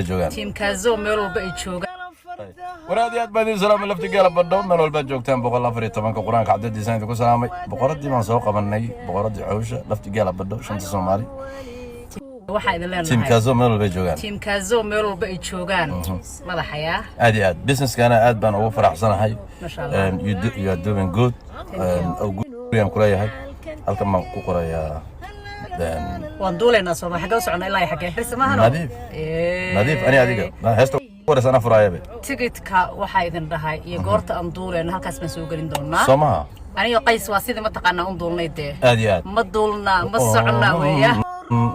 Joogaan. Tiimkaazo meel walba ay joogaan. War, aad iyo aad baan idin salaamay. Laftigeela badho, meel walbaad joogtaan, 114-ka Qur-aanka cadadiisaan idinku salaamay. Boqoradii baan soo qabanay, boqoradii cawsha, Laftigeela badho, shanta Soomaali. Waxaa idin leenahay Tiimkaazo meel walbay joogaan. Tiimkaazo meel walba ay joogaan, madaxayaa. Aad iyo aad businesskana aad baan ugu faraxsanahay. Masha Allah. You are doing good. Oo guriyaan kuleeyahay, halkan baan ku qorayaa. Waan duulaynaa sooma? Xaggee u soconnaa ilaa iyo xaggee xirsamahano? Nadiif nadiif, ani adiga heesta waraysa anaa furaayabe. Tigidka waxaa idin dhahay iyo goorta aan duulayno halkaas baan soo gelin doonaa. Soo maha? Aniga Qays waa sidii mataqaanaa un duulnay dee. Aad iyo aad. Ma duulnaa, ma soconnaa weeya?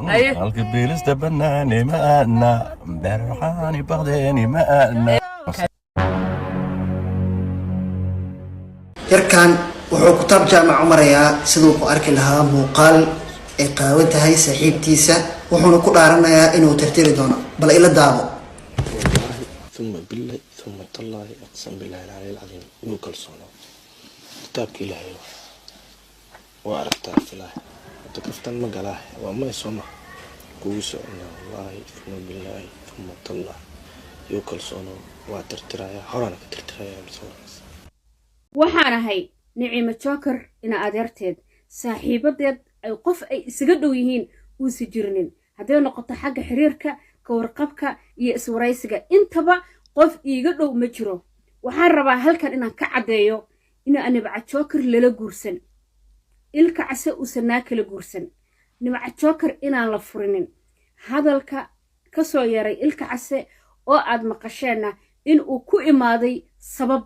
Aye. Halka biilista banaani ma aadna, berxaani bakdeeni ma aadna. Yarkan wuxuu kutaab jaamac u marayaa siduu ku arki lahaa muuqaal ay qaawan tahay saaxiibtiisa, wuxuuna ku dhaaranayaa inuu tirtiri doono. Bal ila daabo. والله ثم بالله ثم تالله، أقسم بالله العلي العظيم، igu kalsoono, kitaabka Ilaahay waa aragtaa filaahi. Hadda kaftan ma galaahe, waa may soma kugu soconaa. Wallaahi ثم بالله ثم تالله, igu kalsoono, waa tirtirayaa, horaana ka tirtirayaa masawirkaas. Waxaan ahay Niciimo Joker, ina adeerteed, saaxiibadeed ay qof ay isaga dhow yihiin uusa jirinin. Hadday noqoto xagga xiriirka, ka warqabka iyo iswaraysiga intaba, qof iiga dhow ma jiro. Waxaan rabaa halkan inaan ka caddeeyo inaan Nimca Joker lala guursan, Ilka Case uusan naa kala guursan, Nimca Joker inaan la furinin. Hadalka ka soo yaray Ilka Case oo aad maqasheenna inuu ku imaaday sabab,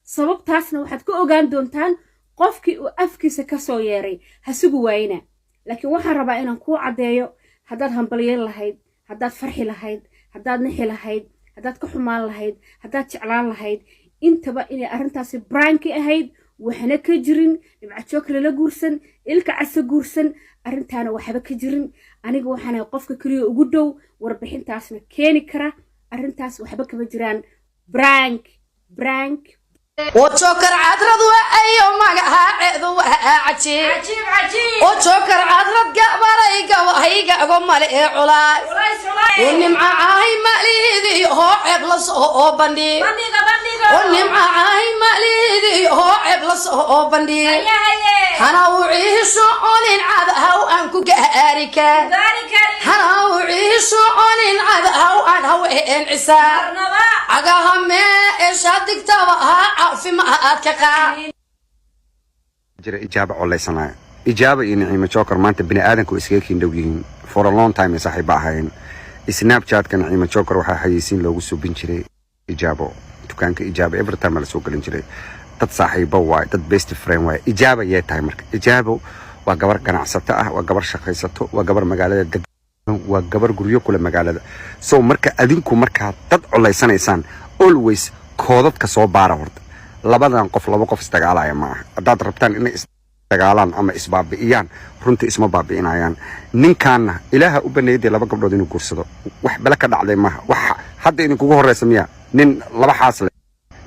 sababtaasna waxaad ka ogaan doontaan qofkii uu afkiisa ka soo yeeray. Ha sugu waayina, laakiin waxaan rabaa inaan kuu caddeeyo: haddaad hambalyeyn lahayd, haddaad farxi lahayd, haddaad nixi lahayd, haddaad ka xumaan lahayd, haddaad jeclaan lahayd, intaba inay arrintaasi prank-i ahayd, waxna ka jirin. Nimca Joker lala guursan, Ilka Case guursan, arrintaana waxba ka jirin. Aniga waxaan ahay qofka keliya ugu dhow warbixintaasna keeni kara. Arrintaas waxba kama jiraan, prank, prank. Wajokar cadrad ayo magaceedu waa cajiib. Wajokar cadrad gabaray gabahaygago male ee culays u nimcacahay maliidi hoo ceeb la soo bandhig, u nimcacahay maliidi hoo ceeb la soo bandhig, hana u ciisho onin cad haw aan ku gaari kar, hana u ciisho onin cad haw aan haween cisaa cagaha meesha digtaba ha caafimaad ka qaa. Jira Ijaaba coleysanaya. Ijaaba iyo Niciimo Joker maanta bini aadanku iskaga kiin dhow yihiin. For a long time ay saaxiiba ahaayeen. Snapchatka Niciimo Joker waxaa xayeysiin loogu suubin jiray Ijaabo, dukaanka Ijaaba every time la soo gelin jiray. Dad saaxiibo waaye, dad best friend waaye. Ijaaba yay tahay marka? Ijaabo waa gabar ganacsato ah, waa gabar shaqaysato, waa gabar magaalada degan, waa gabar guryo kule magaalada. So marka adinku markaad dad coleysanaysaan, always koodadka soo baara horta. Labadan qof laba qof isdagaalaya ma aha. Haddaad rabtaan inay isdagaalaan ama isbaabi'iyaan, runtii isma baabi'inayaan. Ninkaanna Ilaaha u baneeyay laba gabdhood inuu guursado. Wax bale ka dhacday maaha. Wax hadda idinkugu horreysa miya nin laba xaas leh,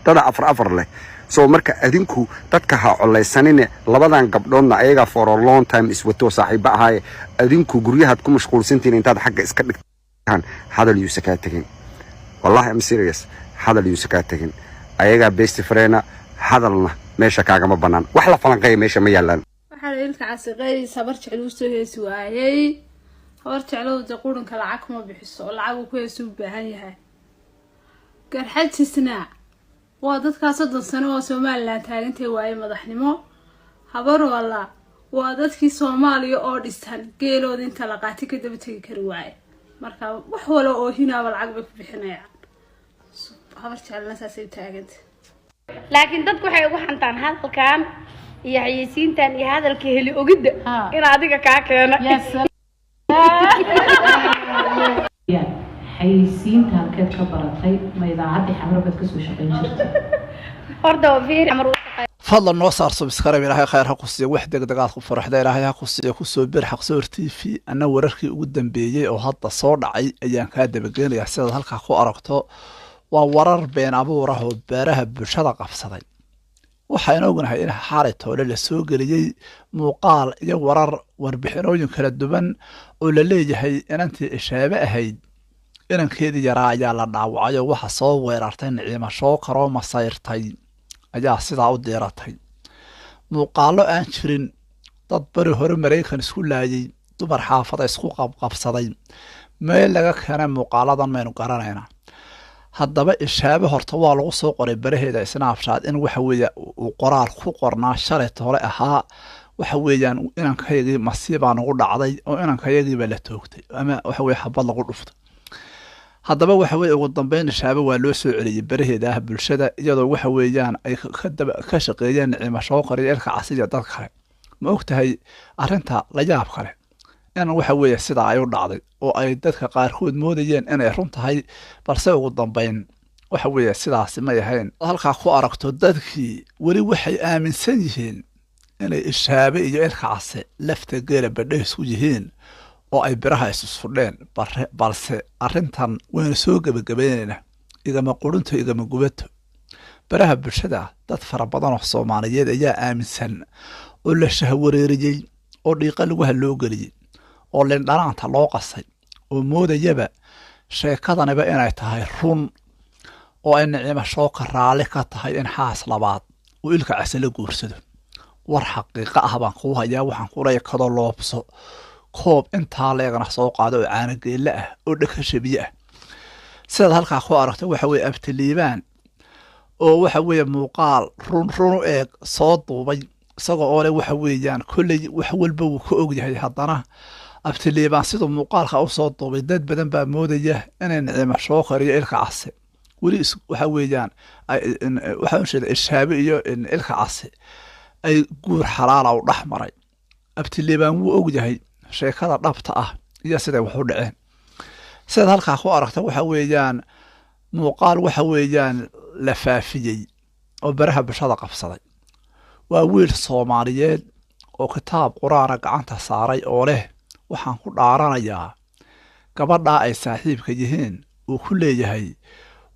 dada afar afar leh? So marka adinku dadka ha coleysanine. Labadan gabdhoodna ayagaa for a long time iswato, saaxiiba ahaaye. Adinku guryahaad ku mashquulsantihiin intaad xagga iska dhigtaan, hadal yuusa kaa tegin. Wallahi, I'm serious, hadal yuusa kaa tegin. Ayagaa best friend-a, hadalna meesha kaagama bannaan. Wax la falanqeeya meesha ma yaalaan. Waxaa la Ilka Case Qays Habar Jecel uu soo heesi waayey. Habar Jeclow dee qurunka lacag kuma bixiso oo lacag uu ku heesu u baahan yahay. Garxajisna waa dadkaa 30 sano oo Somaliland taagantay waayey madaxnimo. Habar walla waa dadkii Soomaaliya oo dhisan geelooda inta la qaatay ka daba tegi kari waaye. Marka wax walo oo hinaaba lacag bay ku bixinayaan. Habar Jecelna saasay u taagantay. Laakiin dadku waxay ugu xantaan hadalkan iyo xayeysiintan iyo hadalka heli ogidda in adiga kaa keena. Xayeysiinta halkeed ka baratay? Ma idaacaddii Xamro baad kasoo shaqayn jirtay? Horta waa fiiri Xamar. Fadlan noo saar subscribe. Ilaahay khayr ha ku siiyo. Wax degdegaad ku faraxda Ilaahay ha ku siiyo. Kusoo bir Xaqsoor TV. Anna wararkii ugu dambeeyey oo hadda soo dhacay ayaan kaa dabageenayaa. Sidaad halkaa ku aragto, waa warar been abuur ah oo beeraha bulshada qabsaday. Waxaynu ognahay in xaalay toole la soo geliyey muuqaal iyo warar, warbixinooyin kala duwan oo la leeyahay inantii Ishaabe ahayd. Inankeedii yaraa ayaa la dhaawacay oo waxa soo weerartay Niciimo Shookar oo masayrtay ayaa sidaa u diiratay. Muuqaallo aan jirin, dad beri hore Maraykan isku laayay, dumar xaafada isku qabqabsaday, meel laga keenay muuqaaladan maynu garanaynaa. Haddaba Ishaabo horta waa lagu soo qoray baraheeda Snapchat in waxa weeye uu qoraal ku qornaa shalayta hore ahaa, waxa weeyaan inankayagii masiibaa nagu dhacday oo inankayagiiba la toogtay ama waxa weye xabad lagu dhuftay. Haddaba waxa weye ugu dambeyn Ishaabo waa loo soo celiyey baraheeda ah bulshada, iyadoo waxa weeyaan ay ka shaqeeyeen Niciimo Shookar iyo Ilka Casi iyo dad kale. Ma ogtahay arrinta la yaab kale in waxa weeye sidaa ay u dhacday oo ay dadka qaarkood moodayeen inay run tahay, balse ugu dambeyn waxa weeye sidaasi may ahayn. Halkaa ku aragto dadkii weli waxay aaminsan yihiin inay Ishaabe iyo Ilka Case lafta geela badhe isku yihiin oo ay biraha isusfudheen, balse arrintan waynu soo gebagabaynaynaa. Igama qurunto igama gubato. Baraha bulshada dad fara badan oo Soomaaliyeed ayaa aaminsan oo la shahwareeriyey oo dhiiqa lugaha loo geliyey oo lindhanaanta loo qasay oo moodayaba sheekadaniba inay tahay run oo ay Niciimo Shookar raalli ka tahay in xaas labaad uu Ilka Case la guursado. War xaqiiqo ah baan kuu hayaa, waxaan ku leeyahay kadoo loobso koob intaa leegana soo qaado oo caanageelle ah oo dhakasha biyo ah. Sidaad halkaa ku aragto waxa weye Abtiliibaan oo waxa weeye muuqaal run run u eeg soo duubay isagoo oo leh waxa weeyaan kolley wax walba wuu ka ogyahay. Haddana Abtiliibaan siduu muuqaalka u soo duubay dad badan baa moodaya inay Niciimo Shookar iyo Ilka Case weli waxa weeyaan waxaan u sheegay Ishaabe iyo Ilka Case ay guur xalaala u dhex maray. Abtiliibaan wuu ogyahay sheekada dhabta ah iyo siday wax u dhaceen. Sidaad halkaa ku aragta waxa weeyaan muuqaal waxa weeyaan la faafiyey oo baraha bulshada qabsaday. Waa wiil Soomaaliyeed oo kitaab qur-aana gacanta saaray oo leh waxaan ku dhaaranayaa gabadhaa ay saaxiibka yihiin uu ku leeyahay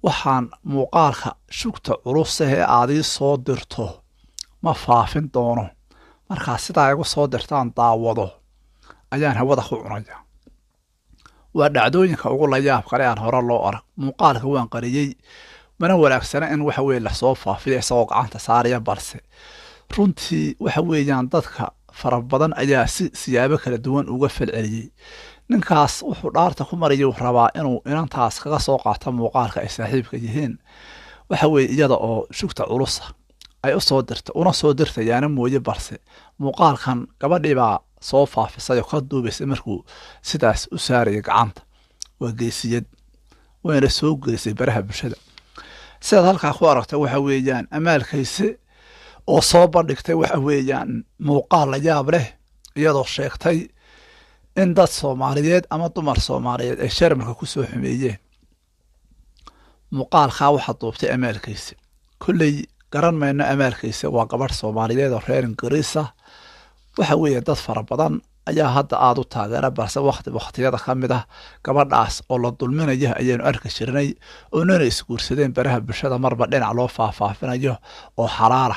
waxaan muuqaalka shugta culus ee aad ii soo dirto ma faafin doono, markaa sidaa igu soo dirtaan daawado ayaan hawada ku cunaya. Waa dhacdooyinka ugu layaab kale aan hore loo arag. Muuqaalka waan qariyey, mana wanaagsana in waxa weye lasoo faafiyo isagoo gacanta saaraya, balse runtii waxa weeyaan dadka fara badan ayaa si siyaabo kala duwan uga falceliyey. Ninkaas wuxuu dhaarta ku marayuu rabaa inuu inantaas kaga soo qaato muuqaalka ay saaxiibka yihiin, waxa weye iyada oo shugta culusa ay u soo dirta una soo dirtayaana mooye, balse muuqaalkan gabadhii baa soo faafisay oo ka duubaysay markuu sidaas u saarayay gacanta. Waa geesiyad, wayna soo gelisay baraha bulshada. Sidaad halkaa ku aragta waxa weeyaan Amaalkayse oo soo bandhigtay waxa weeyaan muuqaal la yaab leh, iyadoo sheegtay in dad Soomaaliyeed ama dumar Soomaaliyeed ay Sharmarka ku soo xumeeyeen. Muuqaalkaa waxaa duubtay Amaalkayse. Kolley garan mayno Amaalkayse waa gabadh Soomaaliyeed oo reer Ingiriis ah. Waxa weeye dad fara badan ayaa hadda aada u taageera, balse waqti waqtiyada ka mid ah gabadhaas oo la dulminaya ayaanu arki jirnay oo nana isguursadeen baraha bulshada marba dhinac loo faahfaafinayo oo xalaala.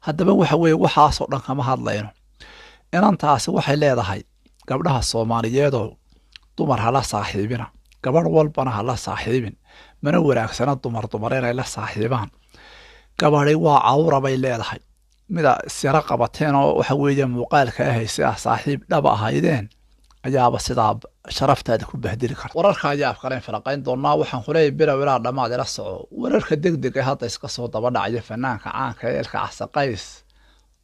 Haddaba waxa weeye waxaasoo dhan kama hadlayno. Inantaasi waxay leedahay gabdhaha Soomaaliyeedoo dumar hala saaxiibina, gabadh walbana hala saaxiibin, mana wanaagsana dumar dumar inay la saaxiibaan. Gabadhi waa cawra bay leedahay, mida isyaro qabateen oo waxa weeye muuqaalka ahayse ah saaxiib dhaba ahaydeen ayaaba sidaa sharaftaada ku bahdili karta. Wararka ayaa afkaleen falaqayn doonaa. Waxaan kuleeyahay bilow ilaa dhammaad ila soco. Wararka degdeg ee hadda iska soo daba dhacaya fanaanka caanka ee Ilka Case Qays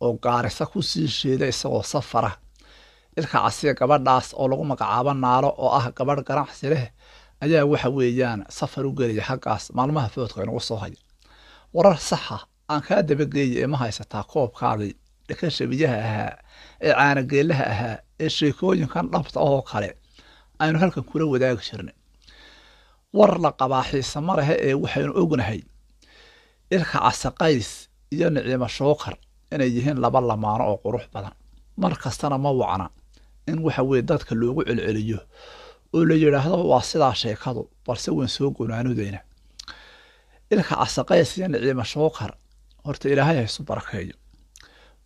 oo Gaarisa ku sii sheeda isagoo safara. Ilka Casiya gabadhaas oo lagu magacaabo Naalo oo ah gabadh ganacsi leh ayaa waxa weeyaan safar u gelaya xaggaas maalmaha foodka inagu soo haya. Warar saxa aan kaa dabageeyay ee ma haysataa koobkaadii dhakasha biyaha ahaa ee caanageelaha ahaa ee sheekooyinkan dhabta oo kale aynu halkan kula wadaagi jirnay. War la qabaa xiise ma lehe ee waxaynu ognahay Ilka Case Qays iyo Niciimo Shookar inay yihiin laba lamaano oo qurux badan. Mar kastana ma wacna in waxa weye dadka loogu celceliyo oo la yidhaahdo waa sidaa sheekadu, balse waan soo gonaanudayna. Ilka Case Qays iyo Niciimo Shookar horta Ilaahay ha isu barakeeyo.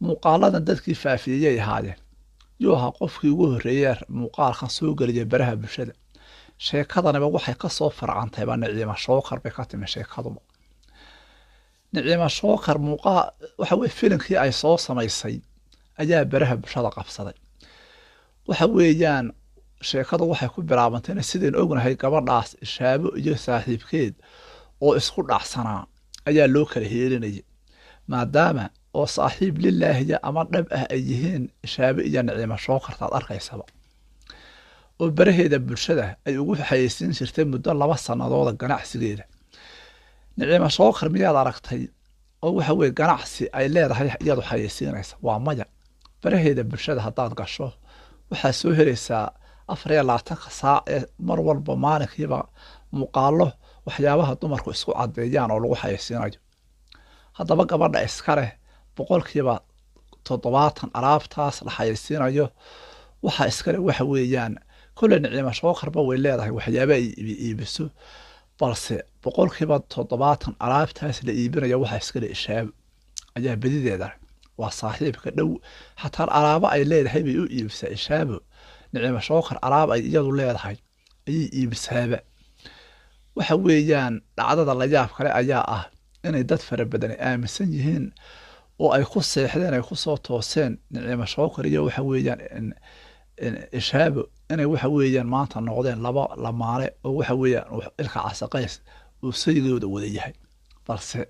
Muuqaaladan dadkii faafiyeyay ahaayeen. Yuu ahaa qofkii ugu horreeyay muuqaalkan soo geliya baraha bulshada. Sheekadanaba waxay ka soo farcantayba Niciima Shookar bay ka timi sheekaduba. Niciima Shookar muuqaa waxa weye filimkii ay soo samaysay ayaa baraha bulshada qabsaday. Waxa weeyaan sheekadu waxay ku bilaabantayna sidaynu ognahay gabadhaas Ishaabo iyo saaxiibkeed oo isku dhacsanaa ayaa loo kala heelinayay, maadaama oo saaxiib lilaahiya ama dhab ah ay yihiin Ishaabo iyo Niciima Shookartaad arkaysaba, oo baraheeda bulshada ay ugu xayeysiin jirtay muddo 2 sanadooda ganacsigeeda. Niciima Shookar miyaad aragtay oo waxa weye ganacsi ay leedahay iyadu xayeysiinaysa? Waa maya. Baraheeda bulshada haddaad gasho waxaa soo helaysaa 24-ka saac ee mar walba maalinkiiba muuqaalo waxyaabaha dumarku isku caddeeyaan oo lagu xayeysiinayo. Haddaba gabadha iska leh 70% alaabtaas la xayeysiinayo waxaa iskale waxa weeyaan kolley Niciima Shookarba way leedahay waxyaaba ay iibiso, balse 70% alaabtaas la iibinayo waxaa iskale Ishaabo ayaa badideeda. Waa saaxiibka dhow, xataa alaabo ay leedahay bay u iibisaa Ishaabo. Niciima Shookar alaab ay iyadu leedahay ayay iibisaaba. Waxa weeyaan dhacdada layaab kale ayaa ah inay dad fara badan aaminsan yihiin oo ay ku seexdeen ay ku soo tooseen Niciima Shookar iyo waxa weeyaan Ishaabo inay waxa weeyaan maanta noqdeen laba lamaane oo waxa weeyaan ilka casaqays uu sayigooda wada yahay. Balse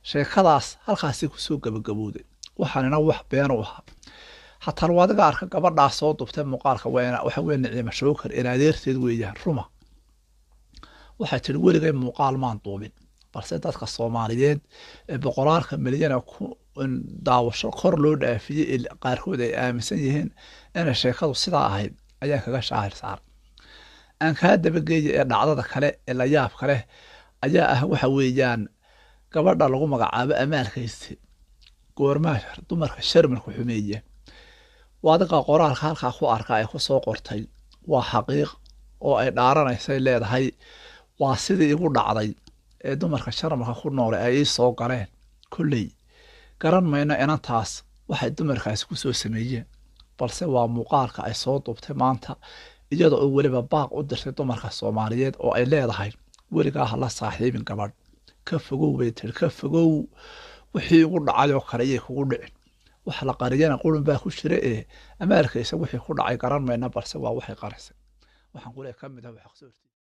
sheekadaas halkaasi kusoo gabagabowday, waxaanina wax been u ahaa. Xataa waadiga arka gabadhaas soo dubtay muuqaalka waxa weye Niciima Shookar in adeerteed weeyaan ruma. Waxay tiri weligay muuqaal maan duubin, balse dadka Soomaaliyeed ee boqolaalka milyan ku daawasho kor loo dhaafiyey ee qaarkood ay aaminsan yihiin inay sheekadu sidaa ahayd ayaan kaga shaahir saaray. Aan kaa dabageeya ee dhacdada kale ee la yaabka leh ayaa ah waxa weeyaan gabadha lagu magacaabo Amaalkayste goormaa dumarka sharmalku xumeeya. Waadiqa qoraalka halkaa ku arka ay ku soo qortay waa xaqiiq oo ay dhaaranaysay leedahay waa sidii igu dhacday ee dumarka sharmalka ku noole ay ii soo galeen. Kolley garan mayno inantaas waxay dumarkaasi ku soo sameeyeen, balse waa muuqaalka ay soo duubtay maanta iyada oo weliba baaq u dirtay dumarka Soomaaliyeed oo ay leedahay weligaa ha la saaxiibin gabadh, ka fogow bay tiri, ka fogow wixii ugu dhacay oo kale iyay kugu dhicin. Wax la qariyana qurun baa ku jira ee Amaalkaysa wixii ku dhacay garan mayna, balse waa waxay qarisay. Waxaan kuleeyahay ka mid ah.